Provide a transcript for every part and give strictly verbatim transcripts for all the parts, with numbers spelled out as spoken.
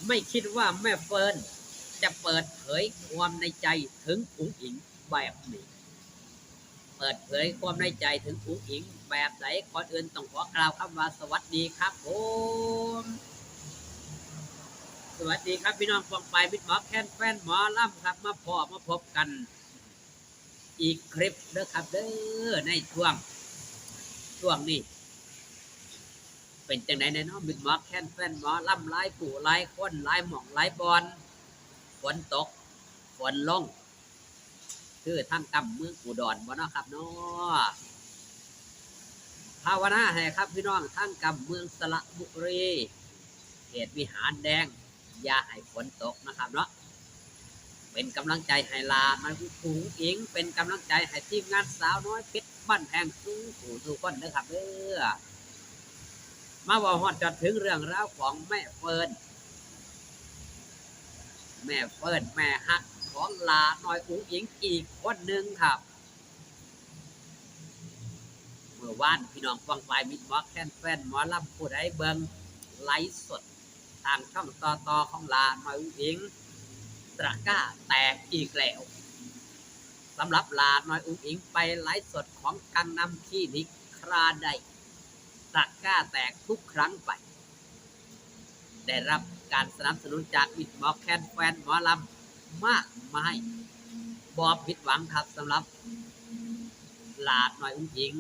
ไม่คิดว่าแม่เฟิร์นจะเปิดเผยความในใจถึงอุ๋งอิ๋งแบบนี้ เปิดเผยความในใจถึงอุ๋งอิ๋งแบบไหน ก่อนอื่นต้องขอกล่าวคำว่าสวัสดีครับผม สวัสดีครับพี่น้องปองไปายมิตรหมอแคนแฟนหมอลำครับ มาพ้อมาพบกันอีกคลิปเด้อครับเด้อ ในช่วง ช่วงนี้ เป็นจังได๋แน่เนาะ มิตรหมอแคนแฟนหมอลำหลายผู้หลายคนหลายหม่องหลายบ่อน ฝนตก ฝนลง คือทางกำเมืองอุดรบ่เนาะครับเนาะ ภาวนาให้ครับพี่น้องทางกำเมืองสระบุรี เขตวิหารแดง อย่าให้ฝนตกนะครับเนาะ เป็นกำลังใจให้หลาน้อยอุ๋งอิ๋ง เป็นกำลังใจให้ทีมงานสาวน้อยเพชรบ้านแพงสู่ผู้สู่คนเด้อครับเด้อ มาเว้าฮอดจอดถึงเรื่องราวของแม่เฟิร์น แม่เฟิร์นแม่ฮักของหลาน้อยอุ๋งอิ๋งอีกคนหนึ่งครับ เมื่อวานพี่น้องปองไปายมิตรหมอแคนแฟนหมอลำผู้ใดเบิ่งไลฟ์สดทางช่องต่อๆของหลาน้อยอุ๋งอิ๋ง ตะกร้าแตกอีกแล้ว สำหรับหลาน้อยอุ๋งอิ๋งไปไลฟ์สดของกังนำคลินิกคราใด ตะกร้าแตกทุกครั้งไป ได้รับการสนับสนุนจากมิตรหมอแคนแฟนหมอลำมากมาย บ่ผิดหวังครับสำหรับหลาน้อยอุ๋งอิ๋ง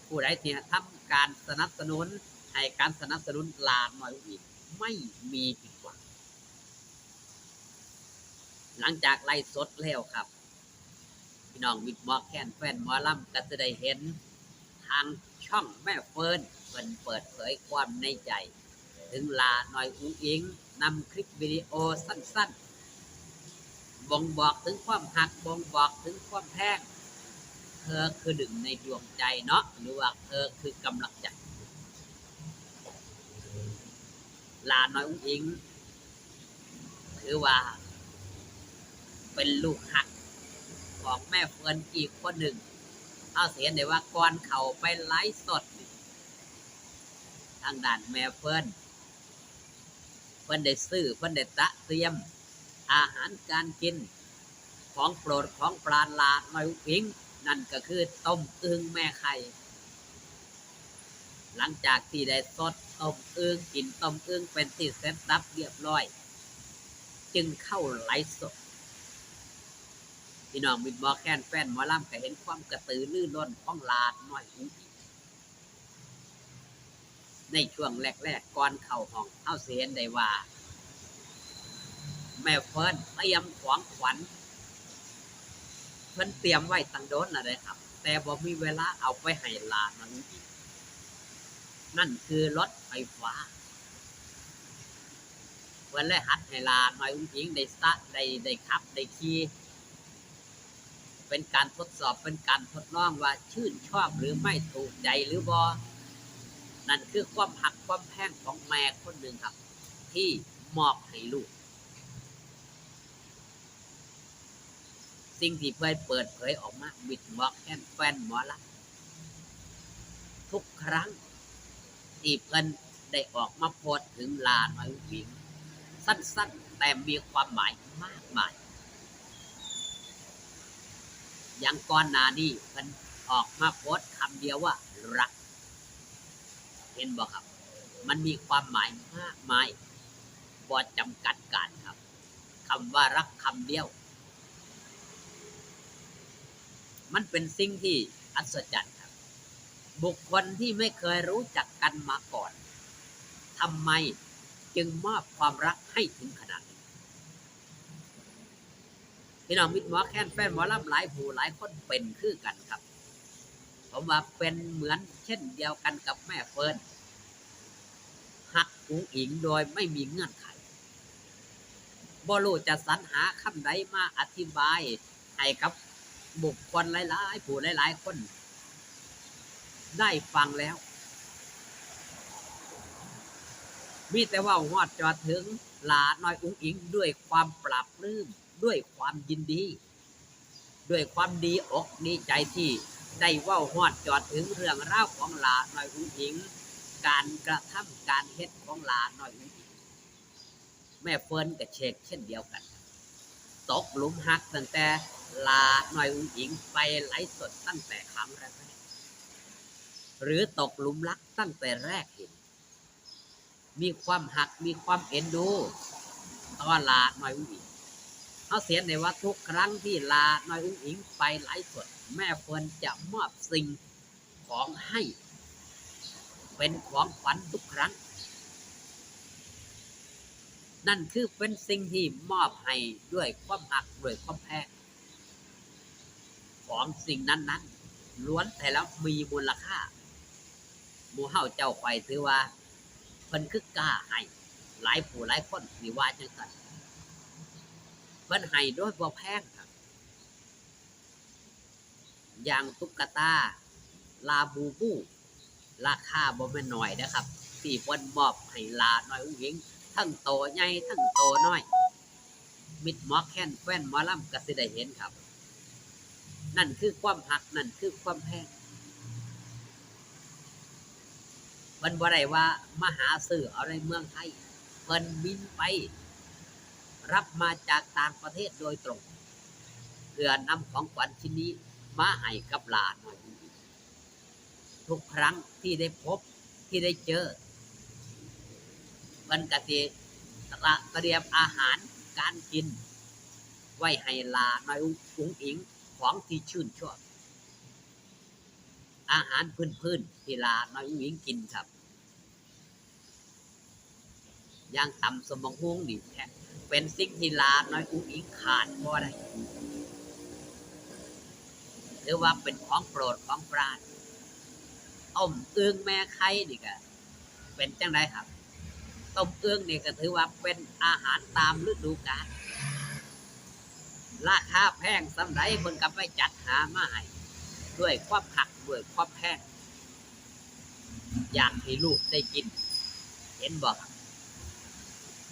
ผู้ใดที่ทำการสนับสนุน ให้การสนับสนุนหลาน้อยอุ๋งอิ๋ง ไม่มีผิดหวัง หลังจากไลฟ์สดแล้วครับ พี่น้องมิตรหมอแคนแฟนหมอลำก็จะได้เห็นทางช่องแม่เฟิร์นเพิ่นเปิดเผยความในใจ ถึงหลาน้อยอุ๋งอิ๋ง นำคลิปวิดีโอสั้นๆ บ่งบอกถึงความฮัก บ่งบอกถึงความแพง เธอคือหนึ่งในดวงใจเนาะ หรือว่าเธอคือกำลังใจ หลาน้อยอุ๋งอิ๋ง ถือว่าเป็นลูกฮักของแม่เฟิร์นอีกคนหนึ่ง เฮาสิเห็นได้ว่าก่อนเข้าไปไลฟ์สดนี่ ทางด้านแม่เฟิร์น เพิ่นได้ซื้อ เพิ่นได้ตระเตรียมอาหารการกิน ของโปรดของปรานหลาน้อยอุ๋งอิ๋ง นั่นก็คือต้มอึ่งแม่ไข่ หลังจากที่ได้ซดต้มอึ่ง กินต้มอึ่งเป็นที่เสร็จสับเรียบร้อย จึงเข้าไลฟ์สด พี่น้องมิตรหมอแคนแฟนหมอลำก็เห็นความกระตือรือร้นของหลาน้อยอุ๋งอิ๋ง ในช่วงแรกๆก่อนเข้าห้อง เฮาสิเห็นได้ว่า แม่เฟิร์นเตรียมของขวัญ เพิ่นเตรียมไว้ตั้งโดนแล้วเด้ครับ แต่บ่มีเวลาเอาไปให้หลาน้อยอุ๋งอิ๋ง นั่นคือรถไฟฟ้า เพิ่นเลยหัดให้หลาน้อยอุ๋งอิ๋งได้สะ ได้ ได้ขับ ได้ขี่ เป็นการทดสอบ เป็นการทดลองว่าชื่นชอบหรือไม่ ถูกใจหรือบ่ นั่นคือความฮักความแพงของแม่คนหนึ่งครับ ที่มอบให้ลูก สิ่งที่เพิ่นเปิดเผยออกมา มิตรหมอแคนแฟนหมอลำ ทุกครั้งที่เพิ่นได้ออกมาโพสต์ถึงหลาน้อยอุ๋งอิ๋ง สั้นๆ แต่มีความหมายมากมาย อย่างก่อนหน้านี้เพิ่นออกมาโพสต์คำเดียวว่ารัก เห็นบ่ครับ มันมีความหมายมากมาย บ่จำกัดการครับ คำว่ารักคำเดียว มันเป็นสิ่งที่อัศจรรย์ครับ บุคคลที่ไม่เคยรู้จักกันมาก่อน ทำไมจึงมอบความรักให้ถึงขนาดนี้ พี่น้องมิตรหมอแคนแฟนหมอลำหลายผู้หลายคนเป็นคือกันครับ ผมว่าเป็นเหมือนเช่นเดียวกันกับแม่เฟิร์น ฮักอุ๋งอิ๋งโดยไม่มีเงื่อนไข บ่รู้จะสรรหาคำใดมาอธิบายให้กับบุคคลหลายๆผู้หลายๆคนได้ฟังแล้ว มีแต่เว้าฮอดจอดถึงหลาน้อยอุ๋งอิ๋งด้วยความปลาบปลื้ม ด้วยความยินดี ด้วยความดีอกดีใจที่ได้เว้าฮอดจอดถึงเรื่องราวของหลาน้อยอุ๋งอิ๋ง การกระทำการเฮ็ดของหลาน้อยอุ๋งอิ๋ง แม่เฟิร์นก็เช็คเช่นเดียวกัน ตกหลุมฮักตั้งแต่หล้าน้อยอุ๋งอิ๋งไปไลฟ์สดตั้งแต่ครั้งแรก หรือตกหลุมรักตั้งแต่แรกเห็น มีความฮัก มีความเอ็นดูต่อหล้าน้อยอุ๋งอิ๋ง เฮาเสียในว่าทุกครั้งที่หล้าน้อยอุ๋งอิ๋งไปไลฟ์สด แม่เฟิร์นจะมอบสิ่งของให้ เป็นของขวัญทุกครั้ง นั่นคือเป็นสิ่งที่มอบให้ด้วยความฮัก ด้วยความแพง ของสิ่งนั้นๆ ล้วนแต่แล้วมีมูลค่า หมู่เฮาเจ้าข้อยถือว่า เพิ่นคือกล้าให้ หลายผู้หลายคนสิว่าจั่งซั้น เพิ่นให้โดยบ่แพงครับ อย่างตุ๊กตา ลาบูบู ราคาบ่แม่นน้อยเด้อครับ ที่เพิ่นมอบให้หล้าน้อยอุ๋งอิ๋ง ทั้งโตใหญ่ ทั้งโตน้อย มิตรหมอแคน แฟนหมอลำก็สิได้เห็นครับ นั่นคือความฮัก นั่นคือความแพง เพิ่นบ่ได้ว่ามาหาซื้อเอาในเมืองไทย เพิ่นบินไปรับมาจากต่างประเทศโดยตรง เพื่อนำของขวัญชิ้นนี้มาให้กับหล้าน้อยอุ๋งอิ๋ง ทุกครั้งที่ได้พบ ที่ได้เจอ เพิ่นก็สิเตรียมอาหารการกิน ไว้ให้หล้าน้อยอุ๋งอิ๋ง ของที่ชื่นชอบ อาหารพื้นๆ ที่หล้าน้อยอุ๋งอิ๋งกินครับ อย่างตำส้มบักหุ่งนี่แท้ เป็นสิ่งที่หล้าน้อยอุ๋งอิ๋งขาดบ่ได้ ถือว่าเป็นของโปรดของปราน ต้มอึ่งแม่ไข่นี่ก็เป็นจั่งใดครับ ต้มอึ่งนี่ก็ถือว่าเป็นอาหารตามฤดูกาล ราคาแพงส่ำใดเพิ่นก็ไปจัดหามาให้ ด้วยความฮัก ด้วยความแพง อยากให้ลูกได้กิน เห็นบ่ครับ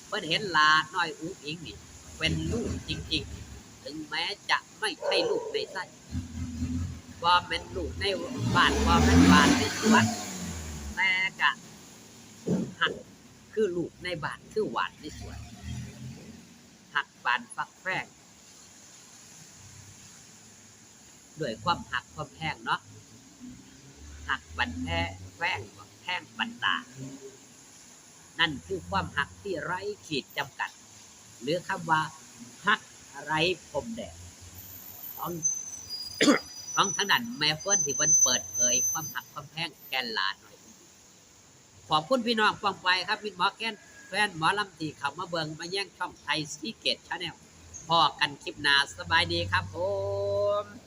เพิ่นเห็นหล้าน้อยอุ๋งอิ๋งนี่ เป็นลูกจริงๆ ถึงแม้จะไม่ใช่ลูกในไส้ บ่แม่นลูกในบ้าน บ่แม่นหว่านในสวน แต่ก็ฮักคือลูกในบ้าน คือหว่านในสวน ฮักปานฟักแฟง ด้วยความฮักความแพงเนาะ ฮักปานแพง แพงบ่ แพงปานตา นั่นคือความฮักที่ไร้ขีดจำกัด หรือคำว่าฮักไร้พรมแดน ของ ของทางด้านแม่เฟิร์นที่เพิ่นเปิดเผยความฮักความแพงแก่หล้าน้อย ขอบคุณพี่น้องป้องไปครับ มิตรหมอแคน แฟนหมอลำที่เข้ามาเบิ่งมาแยงช่องไทยซีเกตแชนแนล พ้อกันคลิปหน้า สบายดีครับผม